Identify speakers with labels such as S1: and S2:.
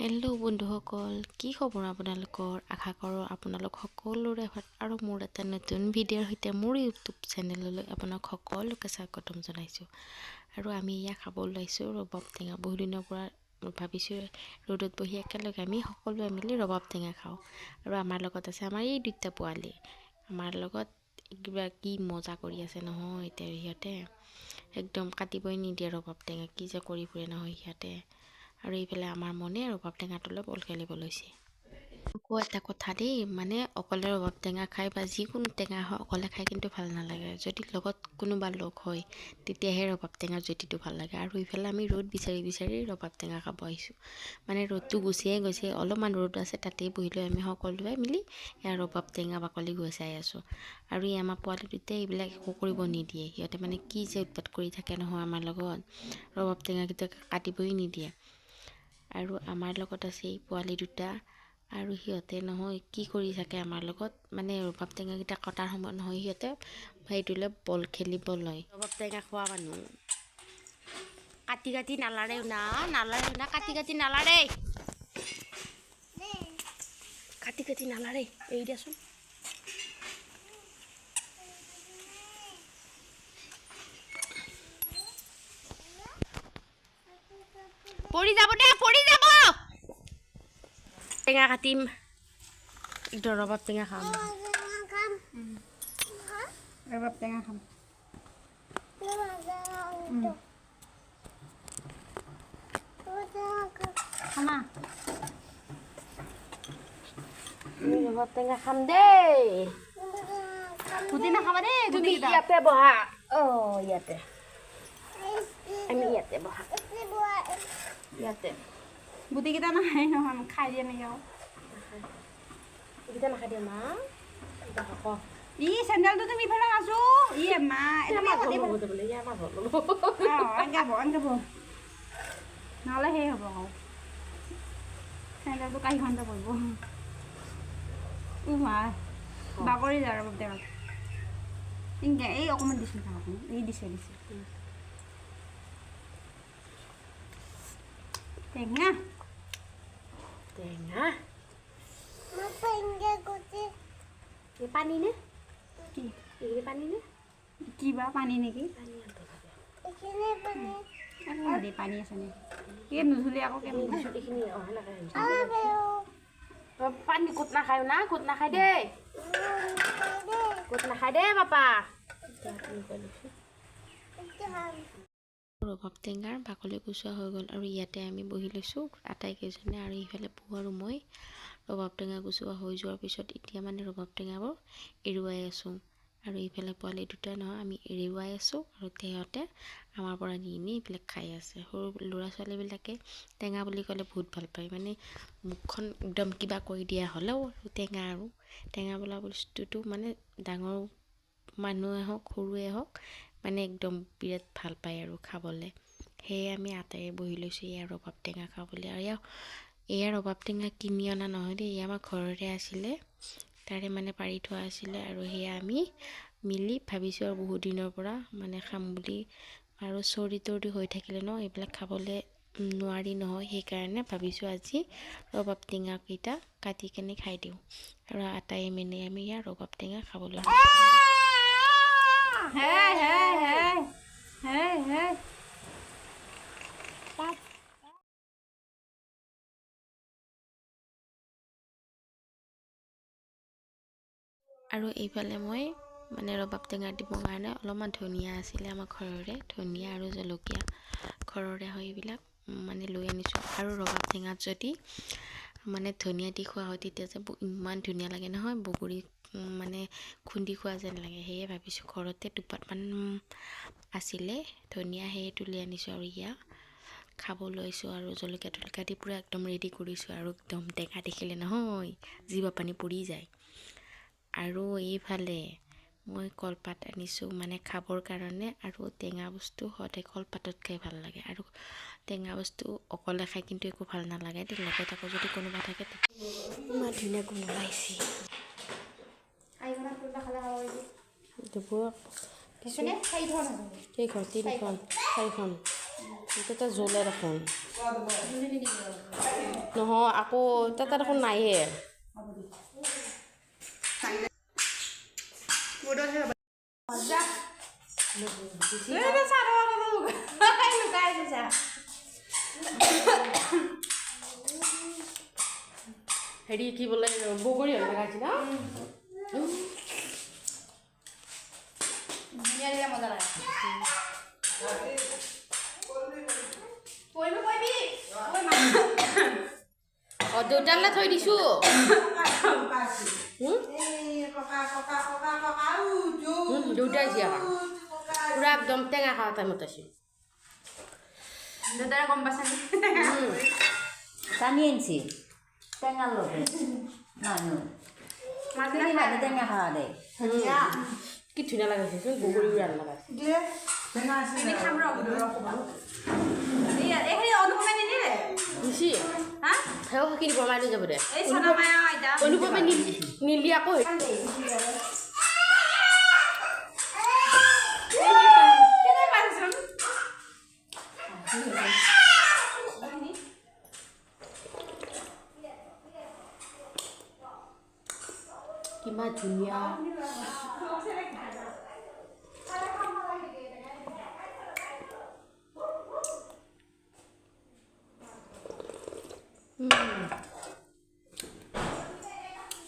S1: Hello' বন্ধুসকল, কি খবৰ আপোনালোকৰ? আশা কৰোঁ আপোনালোক সকলোৰে ভাল। আৰু মোৰ এটা নতুন ভিডিঅ'ৰ সৈতে মোৰ ইউটিউব চেনেললৈ আপোনাক সকলোকে স্বাগতম জনাইছোঁ। আৰু আমি এয়া খাব ওলাইছোঁ ৰবাব টেঙা। বহুদিনৰ পৰা ভাবিছোঁ ৰ'দত বহি একেলগে আমি সকলোৱে মিলি ৰবাব টেঙা খাওঁ। আৰু আমাৰ লগত আছে আমাৰ এই দুটা পোৱালি। আমাৰ লগত কিবা কি মজা কৰি আছে নহয় এতিয়া সিহঁতে, একদম কাটিবই নিদিয়ে ৰবাব টেঙা, কি যে কৰি ফুৰে নহয় সিহঁতে। আৰু এইফালে আমাৰ মনে ৰবাব টেঙাটো লৈ বল খেলিব লৈছে। আকৌ এটা কথা দেই, মানে অকলে ৰবাব টেঙা খাই বা যিকোনো টেঙা হয় অকলে খাই কিন্তু ভাল নালাগে। যদি লগত কোনোবা লগ হয় তেতিয়াহে ৰবাব টেঙাৰ জুতিটো ভাল লাগে। আৰু ইফালে আমি ৰ'দ বিচাৰি বিচাৰি ৰবাব টেঙা খাব আহিছোঁ। মানে ৰ'দটো গুচিয়ে গৈছে, অলপমান ৰ'দ আছে, তাতেই বহি লৈ আমি সকলোৱে মিলি এয়া ৰবাব টেঙা বাকলি গুচাই আছোঁ। আৰু এই আমাৰ পোৱালি দুটাই এইবিলাক একো কৰিব নিদিয়ে। সিহঁতে মানে কি যে উৎপাত কৰি থাকে নহয় আমাৰ লগত, ৰবাব টেঙাকেইটা কাটিবই নিদিয়ে। আৰু আমাৰ লগত আছে এই পোৱালি দুটা। আৰু সিহঁতে নহয় কি কৰি থাকে আমাৰ লগত, মানে ৰবাব টেঙাকেইটা কটাৰ সময়ত নহয় সিহঁতে সেইটোলৈ বল খেলিব লয়। ৰবাব টেঙা খোৱা মানুহ কাটি কাটি নালাৰে না, নালাৰে না, কাটি কাটি নালাৰে, কাটি কাটি নালাৰে। এই দিয়াচোন, পৰি যাব দে, পৰি যাব। টেঙা কাটিম, একদম ৰবাব টেঙা খাম।
S2: ৰবাব টেঙা খাম। খামা।
S1: ৰবাব টেঙা খাম দেই।
S2: গুটি নাখাবা দেই।
S1: তুমি ইয়াতে বহা। অ' ইয়াতে, আমি ইয়াতে বহা, ইয়াতে।
S2: গুটিকেইটা নাখায় নহয়, খাই দিয়ে নেকি আকৌ?
S1: এইকেইটা নাখাই দিয়ে মা।
S2: ই চেণ্ডেলটো তুমি ইফালে আছো। ই মা, এনেকে নহ'লে সেই হ'ব আকৌ, চেণ্ডেলটো কাঁহীখনতে পৰিব। মা, বাগৰি যায় ৰবাব টেঙাত। এনেকে এই অকণমান দিছোঁ, এই দিছে দিছে টেঙা
S1: টেঙা। পানী নে
S2: কি?
S1: এইখিনি পানী নে
S2: কিবা পানী নেকি? পানী আছে নেকি? এই নুধুলি আকৌ।
S1: এইখিনি পানী ক'ত নাখায় না, ক'ত নাখায় দেই, ক'ত নাখায় দেই পাপা। ৰবাব টেঙাৰ বাকলি গুচোৱা হৈ গ'ল। আৰু ইয়াতে আমি বহি লৈছোঁ আটাইকেইজনে। আৰু ইফালে বৌ আৰু মই ৰবাব টেঙা গুচোৱা হৈ যোৱাৰ পিছত এতিয়া মানে ৰবাব টেঙাবোৰ এৰুৱাই আছোঁ। আৰু এইফালে পোৱালি দুটা নহয় আমি এৰুৱাই আছোঁ, আৰু সিহঁতে আমাৰ পৰা নি নি এইবিলাক খাই আছে। সৰু ল'ৰা ছোৱালীবিলাকে টেঙা বুলি ক'লে বহুত ভাল পায়, মানে মুখখন একদম কিবা কৰি দিয়া হ'লেও আৰু টেঙা, আৰু টেঙা বোলা বস্তুটো মানে ডাঙৰ মানুহে হওক সৰুৱে হওক মানে একদম বিৰাট ভাল পায় আৰু খাবলৈ। সেয়ে আমি আটাইয়ে বহি লৈছোঁ এয়া ৰবাব টেঙা খাবলৈ। আৰু এয়া ৰবাব টেঙা কিনি অনা নহয় দেই, এয়া আমাৰ ঘৰতে আছিলে, তাৰে মানে পাৰি থোৱা আছিলে। আৰু সেয়া আমি মিলি ভাবিছোঁ আৰু বহুত দিনৰ পৰা মানে খাম বুলি। আৰু চৰ্দি তৰ্দি হৈ থাকিলে ন এইবিলাক খাবলৈ নোৱাৰি নহয়, সেইকাৰণে ভাবিছোঁ আজি ৰবাব টেঙাকেইটা কাটি কেনে খাই দিওঁ। আৰু আটাইয়ে মিলি আমি ইয়াৰ ৰবাব টেঙা খাবলৈ। আৰু এইফালে মই মানে ৰবাব টেঙা দিবৰ কাৰণে অলপমান ধনিয়া আছিলে আমাৰ ঘৰৰে, ধনিয়া আৰু জলকীয়া ঘৰৰে হয় এইবিলাক মানে লৈ আনিছোঁ। আৰু ৰবাব টেঙাত যদি মানে ধনিয়া দি খোৱা হয় তেতিয়া যে ইমান ধুনীয়া লাগে নহয়, বগৰী মানে খুন্দি খোৱা যেন লাগে। সেয়ে ভাবিছোঁ ঘৰতে দুপাতমান আছিলে ধনিয়া, সেয়ে তুলি আনিছোঁ। আৰু ইয়া খাব লৈছোঁ। আৰু জলকীয়া তলকীয়া দি পূৰা একদম ৰেডি কৰিছোঁ। আৰু একদম টেঙা দেখিলে নহয় জিভা পানী পৰি যায়। আৰু এইফালে মই কলপাত আনিছোঁ মানে খাবৰ কাৰণে। আৰু টেঙা বস্তু সদায় কলপাতত খাই ভাল লাগে। আৰু টেঙা বস্তু অকলে খাই কিন্তু একো ভাল নালাগে, লগত আকৌ যদি কোনোবা থাকে ইমান ধুনীয়া গোন্ধ ওলাইছে। কেইখন? তিনিখন, চাৰিখন। এটা জ্বলে দেখোন। নহয় আকৌ তাতে দেখোন নাইয়ে। হেৰি কি বোলে বগৰী লগাইছি না
S2: মজা লাগে।
S1: অ দেউতালৈ থৈ দিছো। দেউতা আহিছে পুৰা একদম টেঙা খোৱা টাইমত আছে।
S2: দেউতাৰে গম পাইছে
S3: টানি আনছি টেঙাৰ লগে মানুহ মানুহ টেঙা খাৱা দে।
S1: কি ধুনীয়া লাগিছে বগৰী ৰান্না লাগিছে। সেইখিনি বনাই লৈ যাব দে। অনুপমে নিলি আকৌ কিমান ধুনীয়া।